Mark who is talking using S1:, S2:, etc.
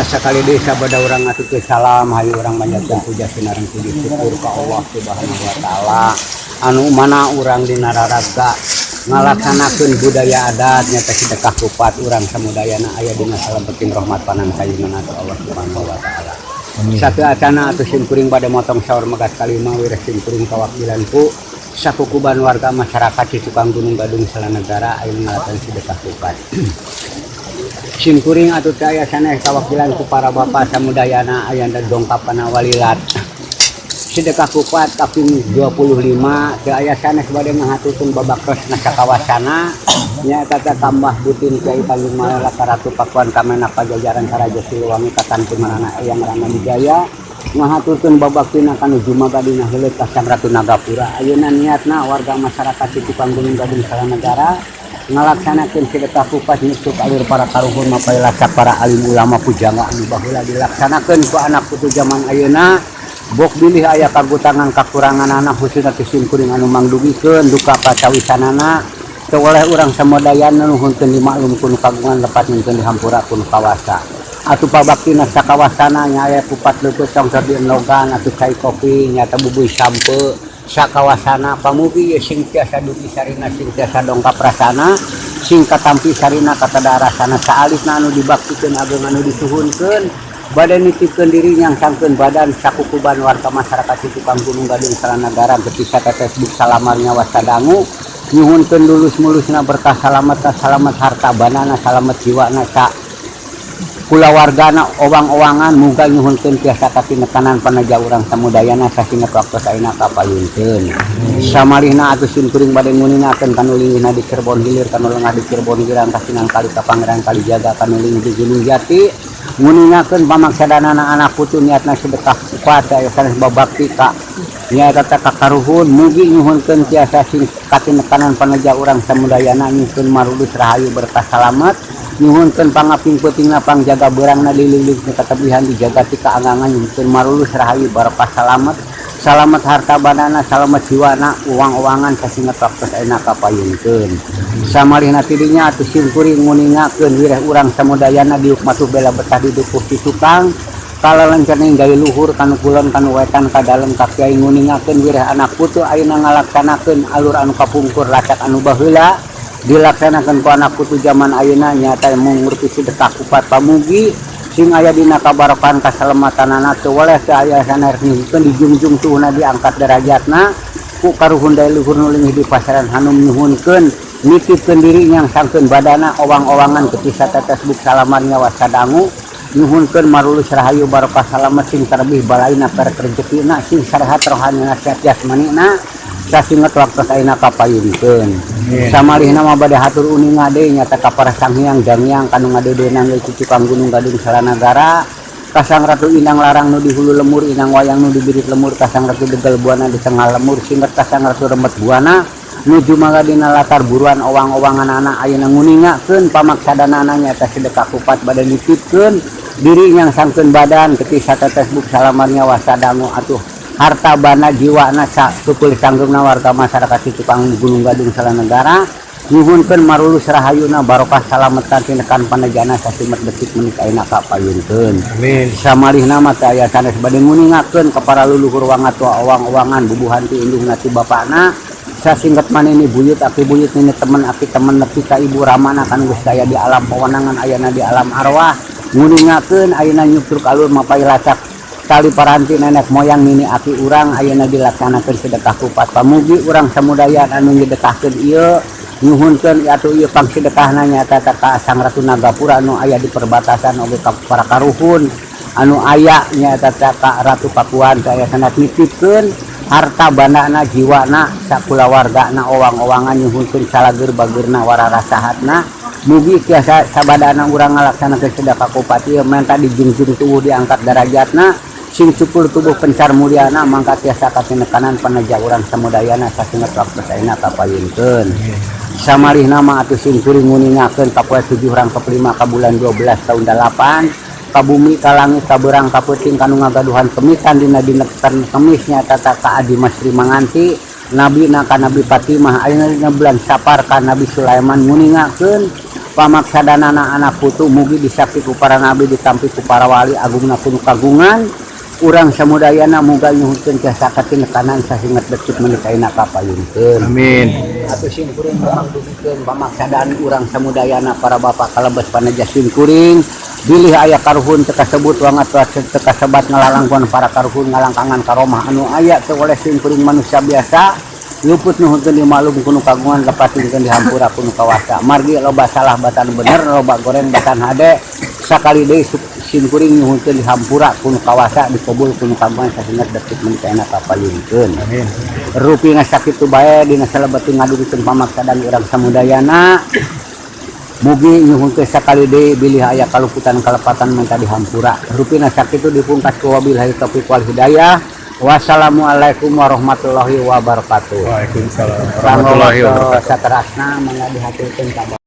S1: Sakali deui sabada urang ngaturkeun salam, hayu urang manjatkeun puja sinareng puji syukur ka Allah Subhanahu wa Taala, anu mana urang dina raraga ngalaksanakeun budaya adat nyata sedekah kupat. Urang samudayana aya dina salebeting rahmat panangkayungan Allah Subhanahu wa Taala. Satu acana atuh sim kuring bade motong saur megat kalima wireh sim kuring kawakilan ku sakukuban warga masyarakat Cicukang Gunung Gadung Salanegara aya ngalaksanakeun sedekah kupat. Sim kuring atuh teu aya sanes kawakilan ku para bapak samudayana aya dongkap kana walilat sedekah kupat kaping 25. Teu aya sanes bade ngahaturkeun babaktos na sakawasana, nyaeta teh tambah Butin Kiai Tanjung Malela ka Ratu Pakuan Kamenak Pajajaran Karaja Siliwangi katantumanana Eyang Rama Wijaya, ngahaturkeun babaktina kanu jumaga dina heuleut ka Sang Ratu Nagapura. Ayeuna niatna warga masyarakat Cicukang Gunung Gadung Salanegara ngalaksanakeun sedekah kupat nyusup alur para karuhun mapay lacak para alim ulama pujangga anu baheula dilaksanakeun ku anak putu zaman ayeuna. Bok bilih aya kagutangan kakuranganana, khususna ti sim kuring anu mangdugikeun duka kacawisanana, teu oleh urang samudayana nuhunkeun dimaklum ku nu kagungan lepat, nyunkeun dihampura ku nu kawasa. Atuh pabaktina sakawasana nya aya kupat leupeut tong dienlogan atuh cai kopi nyata bubuy sampe sakawasana. Pamugi ye sing tiasa dugi sarina, sing tiasa dongkap rasana, sing katampi sarina katadarasana. Saalisna anu dibaktikeun ageung anu disuhunkeun, bade nitipkeun diri nyangsangkeun badan sakukuban warga masyarakat Cicukang Gunung Gadung Salanegara getisa tetes buk salamar nyawa sadangu, nyuhunkeun lulus mulusna berkah salamet, salamet harta banana, salamet jiwana sa kulawargana owang-owangan. Muga nyuhunkeun tiasa katinekanan panaja urang samudayana sasinget waktu ayeuna kapayunkeun. Samalihna atuh sim kuring bade nguningakeun kanu linggihna di Cirebon Hilir, kanu lengah di Cirebon Girang, kasinan kali ka Pangeran Kalijaga, kanu linggih di Gunung Jati, nguningakeun pamaksadanana anak putu niatna sedekah kupat aya sanes babakti ka nyaeta teh ka karuhun. Mugi nyuhunkeun tiasa sing katinekanan panaja urang samudayana, nyuhunkeun marulus rahayu berkah salamet, nyuhunkeun pangaping peutingna pangjaga beurangna dililik katebihan dijaga ti kaangangan, nyuhunkeun marulus rahayu barokah salamet, salamet harta banana, salamet jiwana uang-uangan sasinget waktu ayeuna kapayunkeun. Samalihna tidinya atuh sim kuring nguningakeun wireh urang samudayana diuk matuh bela betah di dukuh Cicukang kalalencening dari luhur kanu kulon kanu wetan ka dalem ka kiai, nguningakeun wireh anak putu ayeuna ngalaksanakeun alur anu kapungkur lacak anu baheula dilaksanakeun ku anak putu zaman ayeuna nyata mengurti sedekah kupat. Pamugi sing aya dina kabarokan kasalamatanana, teu weleh teu aya sanes nyuhunkeun dijungjung tuhna diangkat derajatna ku karuhun dari luhur nu linggih di pasaran hanum, nyuhunkeun nitipkeun diri nyangsangkeun badana owang-owangan ketisa tetes buk salamar nyawa sadangu, nyuhunkeun marulus rahayu barokah salamet, sing terlebih balaina perek rejekina, sing sarehat rohanina sehat jasmanina sasinget waktu ayeuna kapayunkeun. Samalihna mah bade hatur uninga deui nyata ka para sanghyang dangyang kanu ngadeudeunang deui Cicukang Gunung Gadung Salanagara, ka Sang Ratu Inang Larang nu di hulu lemur, Inang Wayang nu di birit lemur, ka Sang Ratu Degel Buana di tengah lemur, singget ka Sang Ratu Remet Buana nuju mangga dina latar buruan owang-owangan anak ayeuna nguningakeun pamaksadanana nyata sedekah kupat bade nitipkeun diri nyangsangkeun badan ketisa tetes buk salamar nyawa sadangu atuh harta bana jiwana sa supul sanggeumna warga masyarakat Cicukang Gunung Gadung Salanegara, nyuhunkeun marulus rahayuna barokah salametan tinekan panejana sasimet detik menit ayeuna kapayunkeun.
S2: Amin.
S1: Samalihna mah teu aya sanes bade nguningakeun ka para luluhur wangatua owang-owangan bubuhan ti indungna ti bapakna sasingket manini buyut aki buyut nini temen aki temen nepi ka ibu ramana kan geus aya di alam pawenangan ayana di alam arwah, nguningakeun ayeuna nyutruk alur mapay lacak tali paranti nenek moyang nini aki urang ayeuna dilaksanakeun sedekah kupat. Pamugi urang samudaya anu nyedekahkeun ieu nyuhunkeun atuh ieu pangsedekahna nyata ka Sang Ratu Nagapura anu aya di perbatasan oge ka para karuhun anu aya nyata ka Ratu Pakuan aya sangat nitipkeun harta bandana jiwana sakulawargana owang-owangan, nyuhunkeun salageur bageurna wararasahatna. Mugi tiasa sabadana urang ngalaksanakeun sedekah kupat ieu menta dijungjung tubuh diangkat darajatna, sing cukul tubuh pencar mulyana, mangka tiasa katinekanan paneja urang samudayana sasinget waktu ayeuna kapayunkeun. Samalihna mah atuh sim kuring nguningakeun ka poe 7 rangkep 5 ka bulan 12 tahun 8 ka bumi ka langit ka beurang ka peuting kanu ngagaduhan kemitan dina dinten Kemis nyata ka Adi Mas Sri Manganti Nabi na ka Nabi Fatimah ayeuna dina bulan Sapar ka Nabi Sulaiman, nguningakeun Pamaksadanana anak putu mugi disapi ku para nabi, ditampi ku para wali, agungna ku nu kagungan. Urang samudayana muga nyuhunkeun jasa katinekanan sasinget detik menit ayeuna kapayunkeun.
S2: Amin.
S1: Atuh sim kuring dugikeun pamaksadan urang samudayana, para bapak kalebes paneja sim kuring, bilih aya karuhun teu kasebut wangat teu kasebat ngalalangkon para karuhun ngalangkangan karomah anu aya teu oleh sim kuring manusia biasa, luput nuhunkeun dimaklum ku nu kagungan, lepatikeun dihampura ku nu kawasa. Margi loba salah batan bener, loba goreng batan hade, sakali deui sim kuring nyuhunkeun dihampura ku nu kawasa, dikabul ku nu kagungan sasinget detik menit ayeuna kapayunkeun.
S2: Amin.
S1: Rupina sakitu bae dina salebeting ngadugikeun pamaksadan urang samudayana. Mugi nyuhunkeun sakali deui bilih aya kaluputan kalepatan minta dihampura. Rupina sakitu, dipungkas ku wabillahi taufiq wal hidayah. Wassalamualaikum warahmatullahi wabarakatuh.
S2: Waalaikumsalam warahmatullahi wabarakatuh.
S1: Saterasna mangga dihaturkeun ka.